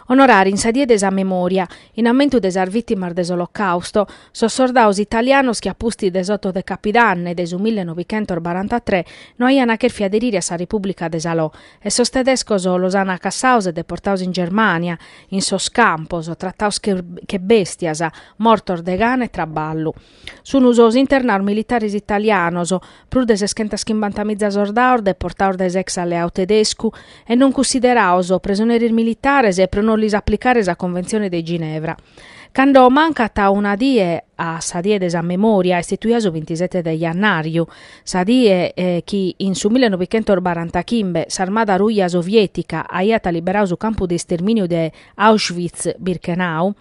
Onorare in sa Die de sa Memòria, in ammentu de sas vìtimas de s'Olocàusto, sos sordados italianos chi a pustis de s'oto de Capidanne de su millenovichentosbarantatrè no aiant chèrfiu aderire a sa Repùblica de Salò e sos tedescos los ant cassados e deportados in Germània, in sos campos, tratados che bèstias, mortos de gana e traballu. Sun sos internados militares italianos, prus de seschentaschimbantamìgia sordados deportados dae s'ex alleadu tedescu e non cussiderados presoneris militares pro non lis aplicare sa Conventzione de Ginevra. Cando mancat una die a sa Die de sa Memòria, istituida su bintisete de jannàriu, sa die chi in su millenovichentosbarantachimbe s'Armada Ruja Soviètica aiat liberadu su campu de istermìniu de Auschwitz-Birkenau,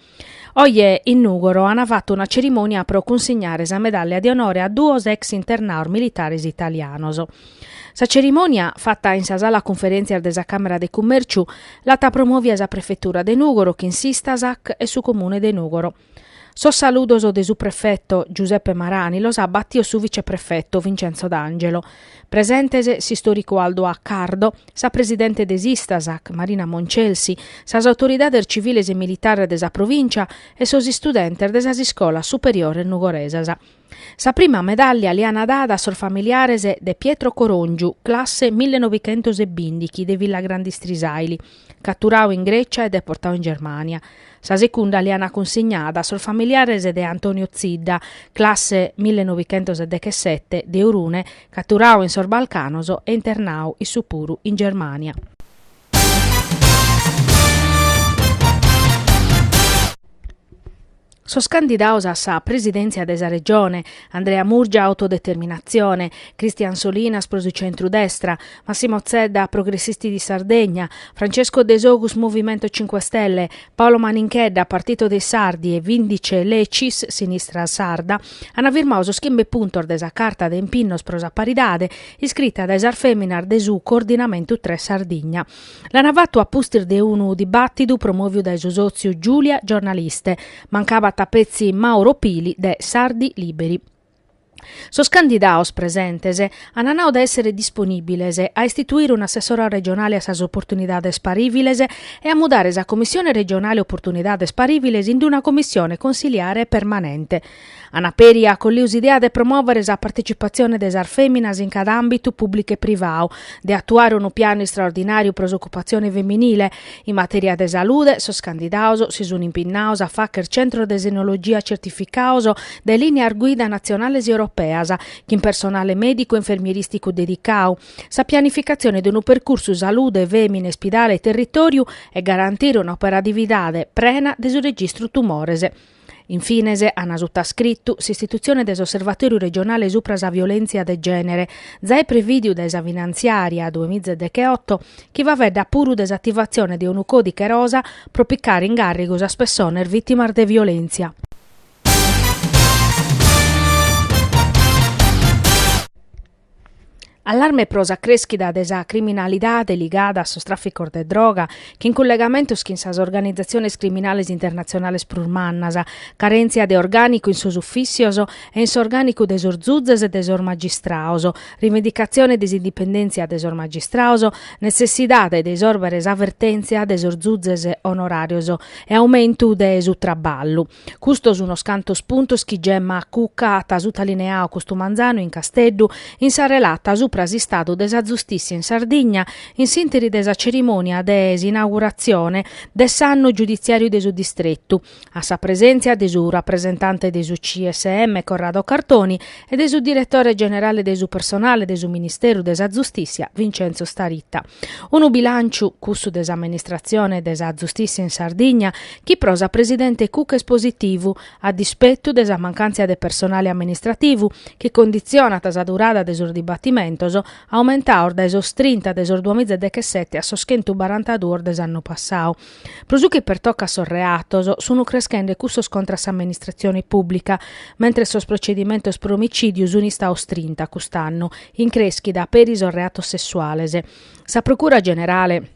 Oje in Nùgoro an fatu una cerimònia pro cunsignare sa medàllia de onore a duos ex internados militares italianos. Sa cerimònia, fata in sa sala cunferèntzias de sa Càmera de Cummèrciu, l'at promòvia sa Prefetura de Nùgoro chin s'Istasac e su Comune de Nùgoro. Sos saludos de su prefeto Giuseppe Marani los at batidos su viceprefeto Vincenzo D'Angelo. Presentes s'istòricu Aldo Accardo, sa presidente de s'Istasac, Marina Moncelsi, sas autoridades civiles e militares de sa provìncia e sos istudentes de sas iscolas superiores nugoresas. Sa prima medàllia l'an dada a sos familiares de Pietro Corongiu, classe millenovichentosebìndighi de Villagrande Strisaili, caturadu in Grècia e deportadu in Germània. Sa segunda l'an cunsignada a sos familiares de Antonio Zidda, classe millenovichentosdechesete, de Orune, caturadu in sos Balcanos e internadu issu puru in Germània. Sos candidados a sa presidèntzia de sa Regione, Andrea Murgia Autodeterminatzione, Christian Solinas pro su centru-destra, Massimo Zedda Progressisti di Sardegna, Francesco Desogus Movimento Cinque Stelle, Paolo Maninchedda Partito dei Sardi e Vindice Lecis Sinistra Sarda, ant firmadu sos chimbe puntos de sa Carta de impinnos pro sa paridade iscrita dae sas fèminas de su Coordinamentu Tres Sardigna. L'ant fatu a pustis de unu dibàtidu promòviu dae su sòtziu Giulia Giornaliste. Mancabat petzi Mauro Pili de Sardi Liberi. Sos candidados presentes ant nadu de èssere disponìbiles a istituire un'assessoradu regionale a sas oportunidades parìviles e a mudare sa Commissione regionale oportunidades parìviles in una commissione consiliare permanente. An peri acolliu s'idea de promòvere sa partecipatzione de sas fèminas in cada àmbitu pùblicu e privadu, de atuare unu pianu istraordinàriu pro s'ocupatzione feminile. In matèria de salude, sos candidados si sunt impinnados a fàghere centros de senologia certificados dae lìnias guida natzionales e europeas, chin personale mèdicu e infermierìsticu dedicadu, sa pianificatzione de unu percursu salude fèmina ispidale e territòriu e garantire un'operatividade prena de su registru tumores. In fines, an sutascritu s'istitutzione de s'Osservatòriu regionale supra sa violèntzia de gènere, zai prevìdiu dae sa finantziària duemizaedecheoto, chi faeddat puru de s'ativatzione de unu còdiche rosa pro picare in gàrrigu sas pessones vìtimas de violèntzia. Allarme pro sa crèschida de sa criminalidade ligada a sos tràficos de droga, chin cullegamentos chin sas organizatziones criminales internatzionales prus mannas, carèntzia de orgànicu in sos ufìssios e in s'orgànicu de sos zuzes e de sos magistrados, rivendicatzione de s'indipendèntzia de sos magistrados, netzessidade de isòrbere sa vertèntzia de sos zuzes onoràrios e aumentu de su traballu. Custos unos cantos puntos chi Gemma Cucca at sutalineadu custu manzanu in Casteddu in sa relata supra s'istadu de sa zustìssia in Sardigna in s'ìnteri de sa cerimònia de s'inauguratzione de s'annu giuditziàriu de su distretu, a sa presèntzia de su rapresentante de su CSM Corrado Cartoni e de su diretore generale de su personale de su Ministeru de sa Zustìssia Vincenzo Starita. Unu bilànciu, cussu de s'amministratzione de sa zustìssia in Sardigna, chi pro sa presidente Cucca est positivu, a dispetu de sa mancàntzia de personale amministrativu chi conditzionat sa durada de sos dibatimentos, aumentados dae sos trinta de sos duamizadechesete a sos chentubarantaduos de s'annu passadu. Pro su chi pertocat sos reatos, sunt creschende cussos contra s'amministratzione pùblica, mentres sos procedimentos pro omicìdiu sunt istados trinta cust'annu, in crèschida peri sos reatos sessuales. Sa Procura generale.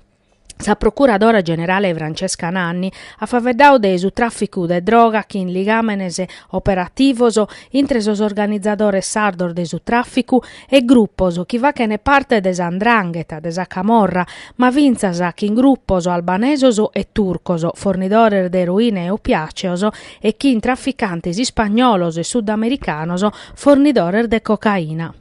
Sa procuradora generale Francesca Nanni at faeddadu de su tràficu de droga chin ligàmenes operativos intre sos organizadores sardos de su tràficu e grupos chi faghent parte de sa 'ndrangheta, de sa camorra, ma fintzas chin grupos albanesos e turcos, fornidores de eroina e opiàceos e chin traficantes ispagnolos e sudamericanos fornidores de cocaina.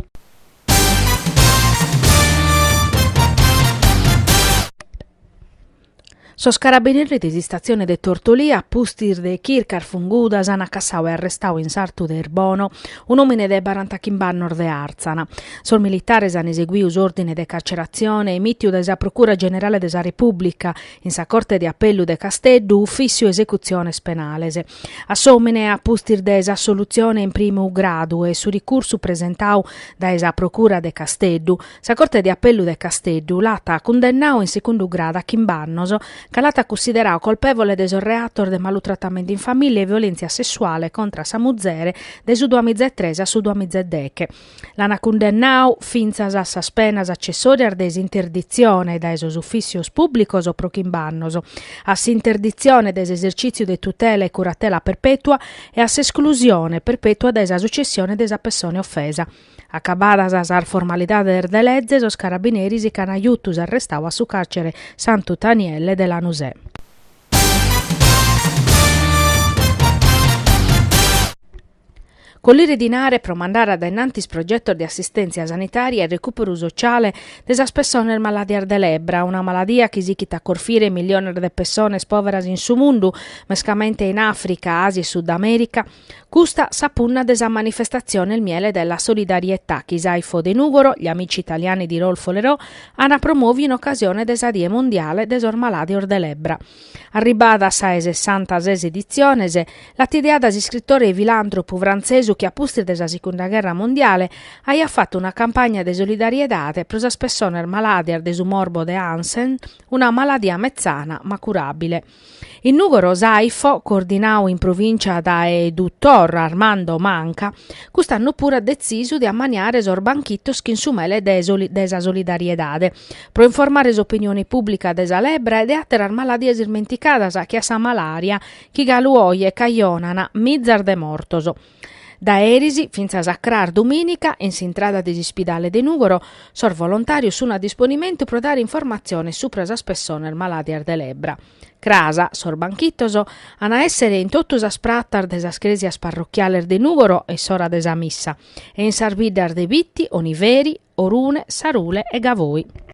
Sos carabineris de s'istatzione de Tortolì, a pustis de chircas fungudas, ant cassadu e arrestadu in sartu de Irbono un'òmine de barantachimb'annos de Àrtzana. Sos militares ant eseguidu s'òrdine de carceratzione emìtiu dae sa Procura Generale de sa Repùblica in sa Corte de Apellu de Casteddu, Ufìssiu Esecutziones Penales. A s'òmine, a pustis de s'assolutzione in primu gradu e su ricursu presentadu dae sa Procura de Casteddu, sa Corte de Apellu de Casteddu l'at cundennadu in segundu gradu a chimb'annos ca l'at cunsideradu colpèvole de sos reatos de malutratamentu in famìlia e violèntzia sessuale contra sa muzere de su duamiza e tres a su duamiza e deghe. L'ant cundennadu fintzas a sas penas accessòrias de s'interditzione dae sos ufìssios pùblicos pro chimb'annos, a s'interditzione de s'esercìtziu de tutela e curatela perpètua e a s'esclusione perpètua dae sa sucessione de sa pessone ofesa. Acabadas sas formalidades de leze, sos carabineris ch'ant giutu s'arrestadu a su càrcere Santu Tanielle de Lanusè. Collire dinare pro mandare a dae in antis progetos de assistèntzia sanitària e recùperu sociale de sas pessones malàdias de lebra, una maladia chi sighit a corfire milliones de pessones pòveras in su mundu, mescamente in Àfrica, Àsia e Sud Amèrica. Custa sa punna de sa manifestatzione Il miele della solidarietà chi s'Aifo de Nùgoro, Gli Amici Italiani di Rolfo Lerò, ant promòviu in ocasione de sa Die Mondiale de sos malàdios de lebra. Arribbada a sa 'e sessantases editziones, l'at ideada s'iscritore e filàntropu frantzesu chi a pustis de sa Sicunda Gherra Mondiale aiat fatu una campagna de solidariedade pro sas pessones malàdias de su morbo de Hansen, una maladia metzana ma curàbile. In Nùgoro s'Aifo, coordinadu in provìncia dae dutor Armando Manca, cust'annu puru at detzisu de ammaniare sos banchitos chin su mele de sa solidariedade, pro informare s'opinione pùblica de sa lebra e de àteras maladias ismenticadas che a sa malària chi galu oje cajonan mizas de mortos. Dae eris fintzas a cras dumìnica, in s'intrada de s'ispidale de Nùgoro, sos volontàrios sun a disponimentu pro dare informatziones supra sas pessones malàdias de lebra. Cras, sos banchitos an a èssere in totu sas pratas de sas crèsias parrochiales de Nùgoro in s'ora de sa missa e in sas biddas de Bitti, Oniveri, Orune, Sarule e Gavoi.